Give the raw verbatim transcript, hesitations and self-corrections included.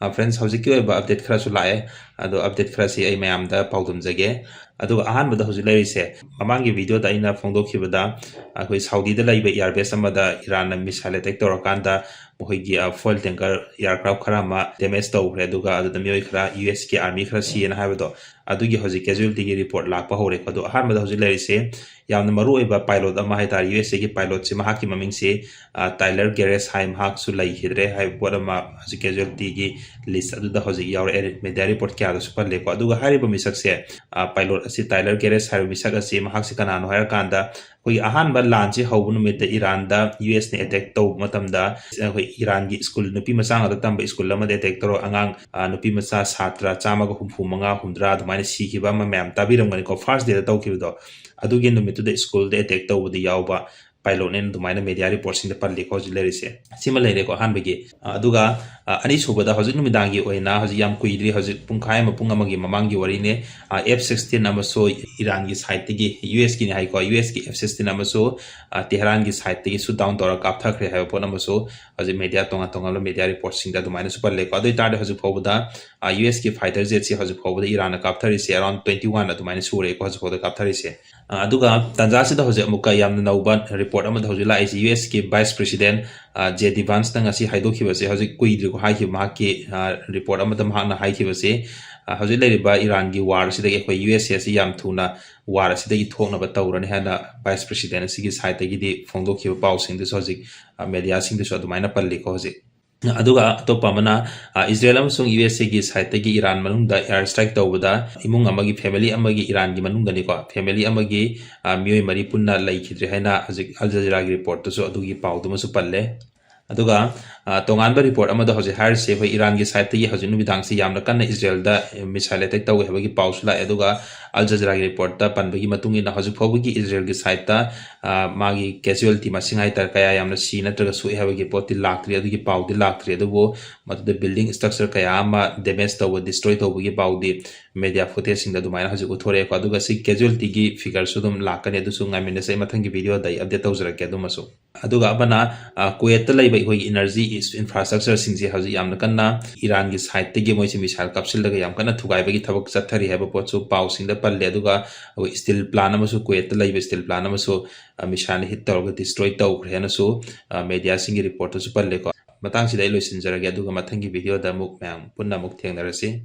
Friends, ꯍꯧꯖꯤꯛꯀꯤ ꯑꯣꯏꯕ update ꯈꯔꯁꯨ ꯂꯥꯛꯑꯦ꯫ ꯑꯗꯣ ꯑꯞꯗꯦꯠ ꯈꯔꯁꯤ ꯑꯩ ꯃꯌꯥꯝꯗ ꯄꯥꯎꯗꯝꯖꯒꯦ꯫ ꯑꯗꯨꯒ ꯑꯍꯥꯟꯕꯗ ꯍꯧꯖꯤꯛ ꯂꯩꯔꯤꯁꯦ, ꯃꯃꯥꯡꯒꯤ ꯚꯤꯗꯤꯑꯣꯗ ꯑꯩꯅ ꯐꯣꯡꯗꯣꯛꯈꯤꯕꯗ ꯑꯩꯈꯣꯏ ꯁꯥꯎꯗꯤꯗ ꯂꯩꯕ ꯏꯌꯥꯔꯕꯦꯁ ꯑꯃꯗ ꯏꯔꯥꯟꯅ ꯃꯤꯁꯥꯏꯜ ꯑꯦꯇꯦꯛ ꯇꯧꯔꯀꯥꯟꯗ ꯃꯈꯣꯏꯒꯤ ꯐꯣꯏꯜ ꯇꯦꯡꯀꯔ ꯏꯌꯥꯔꯀ꯭ꯔꯥꯐ ꯈꯔ ꯑꯃ ꯗꯦꯃꯦꯖ ꯇꯧꯈ꯭ꯔꯦ, ꯑꯗꯨꯒ ꯑꯗꯨꯗ ꯃꯤꯑꯣꯏ ꯈꯔ, ꯌꯨ ꯑꯦꯁꯀꯤ ꯑꯥꯔꯃꯤ ꯈꯔ ꯁꯤꯌꯦꯅ ꯍꯥꯏꯕꯗꯣ, ꯑꯗꯨꯒꯤ ꯍꯧꯖꯤꯛ ꯀꯦꯖꯨꯋꯦꯜꯇꯤꯒꯤ ꯔꯤꯄꯣꯔꯠ ꯂꯥꯛꯄ ꯍꯧꯔꯦꯀꯣ꯫ ꯑꯗꯣ ꯑꯍꯥꯟꯕꯗ ꯍꯧꯖꯤꯛ ꯂꯩꯔꯤꯁꯦ ꯌꯥꯝꯅ ꯃꯔꯨ ꯑꯣꯏꯕ ꯄꯥꯏꯂꯣꯠ ꯑꯃ ꯍꯥꯏꯇꯥꯔꯦ, ꯌꯨ ꯑꯦꯁ ꯑꯦꯒꯤ ꯄꯥꯏꯂꯣꯠꯁꯤ, ꯃꯍꯥꯛꯀꯤ ꯃꯃꯤꯡꯁꯤ ꯇꯥꯏꯂꯔ ꯒꯦꯔꯦꯁ ꯍꯥꯏ, ꯃꯍꯥꯛꯁꯨ ꯂꯩꯈꯤꯗ꯭ꯔꯦ ꯍꯥꯏꯕ ꯄꯣꯠ ꯑꯃ ꯍꯧꯖꯤꯛ ꯀꯦꯖꯨꯋꯦꯜꯇꯤꯒꯤ ꯂꯤꯁ ꯑꯗꯨꯗ ꯍꯧꯖꯤꯛ ꯌꯥꯎꯔꯛꯑꯦ, ꯃꯦꯗꯤꯌꯥ ꯔꯤꯄꯣꯔꯠ ꯀꯌꯥꯗꯁꯨ ꯄꯜꯂꯦꯀꯣ꯫ ꯑꯗꯨꯒ ꯍꯥꯏꯔꯤꯕ ꯃꯤꯁꯛꯁꯦ, ꯄꯥꯏꯂꯣꯠ ꯑꯁꯤ, ꯇꯥꯏꯂꯔ ꯒꯦꯔꯦꯁ ꯍꯥꯏꯔꯤꯕ ꯃꯤꯁꯛ ꯑꯁꯤ, ꯃꯍꯥꯛꯁꯤ ꯀꯅꯥꯅꯣ ꯍꯥꯏꯔꯀꯥꯟꯗ, ꯑꯩꯈꯣꯏꯒꯤ ꯑꯍꯥꯟꯕ ꯂꯥꯟꯁꯤ ꯍꯧꯕ ꯅꯨꯃꯤꯠꯇ ꯏꯔꯥꯟꯗ ꯌꯨ ꯑꯦꯁꯅ ꯑꯦꯇꯦꯛ ꯇꯧꯕ ꯃꯇꯝꯗ, ꯑꯩꯈꯣꯏ ꯏꯔꯥꯟꯒꯤ ꯁ꯭ꯀꯨꯜ, ꯅꯨꯄꯤ ꯃꯆꯥ ꯉꯥꯛꯇ ꯇꯝꯕ ꯁ꯭ꯀꯨꯜ ꯑꯃꯗ ꯑꯦꯇꯦꯛ ꯇꯧꯔꯒ ꯑꯉꯥꯡ, ꯑ, ꯅꯨꯄꯤ ꯃꯆꯥ ꯁꯥꯇ꯭ꯔ ꯆꯥꯝꯃꯒ ꯍꯨꯝꯐꯨ ꯃꯉꯥ, ꯍꯨꯝꯗ꯭ꯔꯥ ꯑꯗꯨꯃꯥꯏꯅ ꯁꯤꯈꯤꯕ ꯑꯃ ꯃꯌꯥꯝ ꯇꯥꯕꯤꯔꯝꯒꯅꯤꯀꯣ, ꯐꯥꯔꯁ ꯗꯦꯗ ꯇꯧꯈꯤꯕꯗꯣ꯫ ꯑꯗꯨꯒꯤ ꯅꯨꯃꯤꯠꯇꯨꯗ ꯁ꯭ꯀꯨꯜꯗ ꯑꯦꯇꯦꯛ ꯇꯧꯕꯗ ꯌꯥꯎꯕ ꯄꯥꯏꯂꯣꯠꯅꯦꯅ ꯑꯗꯨꯃꯥꯏꯅ ꯃꯦꯗꯤꯌꯥ ꯔꯤꯄꯣꯔꯠꯁꯤꯡꯗ ꯄꯜꯂꯤꯀꯣ ꯍꯧꯖꯤꯛ ꯂꯩꯔꯤꯁꯦ꯫ ꯁꯤꯃ ꯂꯩꯔꯦꯀꯣ ꯑꯍꯥꯟꯕꯒꯤ꯫ ꯑ, ꯑꯗꯨꯒ, ꯑ, ꯑꯅꯤꯁꯨꯕꯗ, ꯍꯧꯖꯤꯛ ꯅꯨꯃꯤꯗꯥꯡꯒꯤ ꯑꯣꯏꯅ, ꯍꯧꯖꯤꯛ ꯌꯥꯝ ꯀꯨꯏꯗ꯭ꯔꯤ, ꯍꯧꯖꯤꯛ ꯄꯨꯡꯈꯥꯏ ꯑꯃ, ꯄꯨꯡ ꯑꯃꯒꯤ ꯃꯃꯥꯡꯒꯤ ꯋꯥꯔꯤꯅꯦ, ꯑ, ꯑꯦꯐ ꯁꯤꯛꯁꯇꯤꯟ ꯑꯃꯁꯨ ꯏꯔꯥꯟꯒꯤ ꯁꯥꯏꯠꯇꯒꯤ, ꯌꯨ ꯑꯦꯁꯀꯤꯅꯤ ꯍꯥꯏꯀꯣ, ꯌꯨ ꯑꯦꯁꯀꯤ ꯑꯦꯐ ꯁꯤꯛꯁꯇꯤꯟ ꯑꯃꯁꯨ, ꯑ, ꯇꯦꯍꯔꯥꯟꯒꯤ ꯁꯥꯏꯠꯇꯒꯤ ꯁꯨꯠ ꯗꯥꯎꯟ ꯇꯧꯔꯒ ꯀꯥꯞꯊꯈ꯭ꯔꯦ ꯍꯥꯏꯕ ꯄꯣꯠ ꯑꯃꯁꯨ ꯍꯧꯖꯤꯛ ꯃꯦꯗꯤꯌꯥ, ꯇꯣꯉꯥꯟ ꯇꯣꯉꯥꯟꯕ ꯃꯦꯗꯤꯌꯥ ꯔꯤꯄꯣꯔꯠꯁꯤꯡꯗ ꯑꯗꯨꯃꯥꯏꯅꯁꯨ ꯄꯜꯂꯦꯀꯣ꯫ ꯑꯗꯨ ꯑꯣꯏꯇꯥꯔꯗꯤ ꯍꯧꯖꯤꯛ ꯐꯥꯎꯕꯗ, ꯑ, ꯌꯨ ꯑꯦꯁꯀꯤ ꯐꯥꯏꯇꯔ ꯖꯦꯠꯁꯤ ꯍꯧꯖꯤꯛ ꯐꯥꯎꯕꯗ ꯏꯔꯥꯟꯅ ꯀꯥꯞꯊꯔꯤꯁꯦ ꯑꯦꯔꯥꯎꯟ ꯇ꯭ꯋꯦꯟꯇꯤ ꯋꯥꯟ ꯑꯗꯨꯃꯥꯏꯅ ꯁꯨꯔꯦꯀꯣ ꯍꯧꯖꯤꯛ ꯐꯥꯎꯗ ꯀꯥꯞꯊꯔꯤꯁꯦ꯫ ꯑ, ꯑꯗꯨꯒ ꯇꯥꯟꯖꯥꯁꯤꯗ ꯍꯧꯖꯤꯛ ꯑꯃꯨꯛꯀ ꯌꯥꯝꯅ ꯅꯧꯕ ꯔꯤꯄꯣꯔꯠ ꯑꯃꯗ ꯍꯧꯖꯤꯛ ꯂꯥꯛꯏꯁꯤ, ꯌꯨ ꯑꯦꯁꯀꯤ ꯚꯥꯏꯁ ꯄ꯭ꯔꯦꯁꯤꯗꯦꯟ, ꯑ, ꯖꯦ ꯗꯤ ꯚꯥꯟꯁꯅ ꯉꯁꯤ ꯍꯥꯏꯗꯣꯛꯈꯤꯕꯁꯦ, ꯍꯧꯖꯤꯛ ꯀꯨꯏꯗ꯭ꯔꯤꯀꯣ ꯍꯥꯏꯈꯤꯕ ꯃꯍꯥꯛꯀꯤ, ꯑ, ꯔꯤꯄꯣꯔꯠ ꯑꯃꯗ ꯃꯍꯥꯛꯅ ꯍꯥꯏꯈꯤꯕꯁꯤ, ꯑ, ꯍꯧꯖꯤꯛ ꯂꯩꯔꯤꯕ ꯏꯔꯥꯟꯒꯤ ꯋꯥꯔ ꯑꯁꯤꯗꯒꯤ ꯑꯩꯈꯣꯏ ꯌꯨ ꯑꯦꯁ ꯑꯦ ꯑꯁꯤ ꯌꯥꯝ ꯊꯨꯅ ꯋꯥꯔ ꯑꯁꯤꯗꯒꯤ ꯊꯣꯛꯅꯕ ꯇꯧꯔꯅꯤ ꯍꯥꯏꯅ ꯚꯥꯏꯁ ꯄ꯭ꯔꯦꯁꯤꯗꯦꯟ ꯑꯁꯤꯒꯤ ꯁꯥꯏꯠꯇꯒꯤꯗꯤ ꯐꯣꯡꯗꯣꯛꯈꯤꯕ ꯄꯥꯎꯁꯤꯡꯗꯨꯁꯨ ꯍꯧꯖꯤꯛ, ꯑ, ꯃꯦꯗꯤꯌꯥꯁꯤꯡꯗꯁꯨ ꯑꯗꯨꯃꯥꯏꯅ ꯄꯜꯂꯤꯀꯣ ꯍꯧꯖꯤꯛ꯫ ꯑꯗꯨꯒ ꯑꯇꯣꯞꯄ ꯑꯃꯅ, ꯑ, ꯏꯖꯔꯦꯜ ꯑꯃꯁꯨꯡ ꯌꯨ ꯑꯦꯁ ꯑꯦꯒꯤ ꯁꯥꯏꯠꯇꯒꯤ ꯏꯔꯥꯟ ꯃꯅꯨꯡꯗ ꯑꯦꯌꯔ ꯁ꯭ꯇ꯭ꯔꯥꯏꯛ ꯇꯧꯕꯗ ꯏꯃꯨꯡ ꯑꯃꯒꯤ, ꯐꯦꯃꯤꯂꯤ ꯑꯃꯒꯤ ꯏꯔꯥꯟꯒꯤ ꯃꯅꯨꯡꯗꯅꯤꯀꯣ, ꯐꯦꯃꯤꯂꯤ ꯑꯃꯒꯤ, ꯑ, ꯃꯤꯑꯣꯏ ꯃꯔꯤ ꯄꯨꯟꯅ ꯂꯩꯈꯤꯗ꯭ꯔꯦ ꯍꯥꯏꯅ ꯍꯧꯖꯤꯛ ꯑꯜ ꯖꯖꯤꯔꯥꯒꯤ ꯔꯤꯄꯣꯔꯠꯇꯁꯨ ꯑꯗꯨꯒꯤ ꯄꯥꯎꯗꯨꯃꯁꯨ ꯄꯜꯂꯦ꯫ ꯑꯗꯨꯒ, ꯑ, ꯇꯣꯉꯥꯟꯕ ꯔꯤꯄꯣꯔꯠ ꯑꯃꯗ ꯍꯧꯖꯤꯛ ꯍꯥꯏꯔꯤꯁꯦ ꯑꯩꯈꯣꯏ ꯏꯔꯥꯟꯒꯤ ꯁꯥꯏꯠꯇꯒꯤ ꯍꯧꯖꯤꯛ ꯅꯨꯃꯤꯗꯥꯡꯁꯤ ꯌꯥꯝꯅ ꯀꯟꯅ ꯏꯖꯔꯦꯜꯗ ꯃꯤꯁꯥꯏꯜ ꯑꯦꯇꯦꯛ ꯇꯧꯏ ꯍꯥꯏꯕꯒꯤ ꯄꯥꯎꯁꯨ ꯂꯥꯛꯑꯦ꯫ ꯑꯗꯨꯒ ꯑꯜ ꯖꯖꯤꯔꯥꯒꯤ ꯔꯤꯄꯣꯔꯠꯇ ꯄꯟꯕꯒꯤ ꯃꯇꯨꯡ ꯏꯟꯅ ꯍꯧꯖꯤꯛ ꯐꯥꯎꯕꯒꯤ ꯏꯖꯔꯦꯜꯒꯤ ꯁꯥꯏꯠꯇ, ꯑ, ꯃꯥꯒꯤ ꯀꯦꯖꯨꯋꯦꯜꯇꯤ ꯃꯁꯤꯡ ꯍꯥꯏꯇꯥꯔꯦ, ꯀꯌꯥ ꯌꯥꯝꯅ ꯁꯤ ꯅꯠꯇ꯭ꯔꯒ ꯁꯣꯛꯏ ꯍꯥꯏꯕꯒꯤ ꯄꯣꯠꯇꯤ ꯂꯥꯛꯇ꯭ꯔꯤ, ꯑꯗꯨꯒꯤ ꯄꯥꯎꯗꯤ ꯂꯥꯛꯇ꯭ꯔꯤ꯫ ꯑꯗꯨꯕꯨ ꯃꯗꯨꯗ ꯕꯤꯜꯗꯤꯡ ꯁ꯭ꯇ꯭ꯔꯛꯆꯔ ꯀꯌꯥ ꯑꯃ ꯗꯦꯃꯦꯖ ꯇꯧꯕ, ꯗꯤꯁꯇ꯭ꯔꯣꯏ ꯇꯧꯕꯒꯤ ꯄꯥꯎꯗꯤ ꯃꯦꯗꯤꯌꯥ ꯐꯨꯇꯦꯖꯁꯤꯡꯗ ꯑꯗꯨꯃꯥꯏꯅ ꯍꯧꯖꯤꯛ ꯎꯠꯊꯣꯔꯛꯑꯦꯀꯣ꯫ ꯑꯗꯨꯒ ꯁꯤ ꯀꯦꯖꯨꯋꯦꯜꯇꯤꯒꯤ ꯐꯤꯒꯔꯁꯨ ꯑꯗꯨꯝ ꯂꯥꯛꯀꯅꯤ, ꯑꯗꯨꯁꯨ ꯉꯥꯏꯃꯤꯟꯅꯁꯦ꯫ ꯑꯩ ꯃꯊꯪꯒꯤ ꯚꯤꯗꯤꯑꯣꯗ ꯑꯩ ꯑꯞꯗꯦꯠ ꯇꯧꯖꯔꯛꯀꯦ ꯑꯗꯨꯃꯁꯨ꯫ ꯑꯗꯨꯒ ꯑꯃꯅ, ꯑ, ꯀꯨꯋꯦꯠꯇ ꯂꯩꯕ ꯑꯩꯈꯣꯏꯒꯤ ꯏꯅꯔꯖꯤ ꯏꯟꯐ꯭ꯔꯥꯁ꯭ꯇ꯭ꯔꯛꯆꯔꯁꯤꯡꯁꯦ ꯍꯧꯖꯤꯛ ꯌꯥꯝꯅ ꯀꯟꯅ ꯏꯔꯥꯟꯒꯤ ꯁꯥꯏꯠꯇꯒꯤ ꯃꯣꯏꯁꯦ ꯃꯤꯁꯥꯏꯜ ꯀꯥꯞꯁꯤꯜꯂꯒ ꯌꯥꯝ ꯀꯟꯅ ꯊꯨꯒꯥꯏꯕꯒꯤ ꯊꯕꯛ ꯆꯠꯊꯔꯤ ꯍꯥꯏꯕ ꯄꯣꯠꯁꯨ ꯄꯥꯎꯁꯤꯡꯗ ꯄꯜꯂꯦ꯫ ꯑꯗꯨꯒ ꯑꯩꯈꯣꯏ ꯁ꯭ꯇꯤꯜ ꯄ꯭ꯂꯥꯟ ꯑꯃꯁꯨ, ꯀꯨꯋꯦꯠꯇ ꯂꯩꯕ ꯁ꯭ꯇꯤꯜ ꯄ꯭ꯂꯥꯟ ꯑꯃꯁꯨ, ꯑ, ꯃꯤꯁꯥꯏꯜꯅ ꯍꯤꯠ ꯇꯧꯔꯒ ꯗꯤꯁꯇ꯭ꯔꯣꯏ ꯇꯧꯈ꯭ꯔꯦ ꯍꯥꯏꯅꯁꯨ, ꯑ, ꯃꯦꯗꯤꯌꯥꯁꯤꯡꯒꯤ ꯔꯤꯄꯣꯔꯠꯇꯁꯨ ꯄꯜꯂꯦꯀꯣ꯫ ꯃꯇꯥꯡꯁꯤꯗ ꯑꯩ ꯂꯣꯏꯁꯤꯟꯖꯔꯒꯦ, ꯑꯗꯨꯒ ꯃꯊꯪꯒꯤ ꯚꯤꯗꯤꯑꯣꯗ ꯑꯃꯨꯛ ꯃꯌꯥꯝ ꯄꯨꯟꯅ ꯑꯃꯨꯛ ꯊꯦꯡꯅꯔꯁꯤ꯫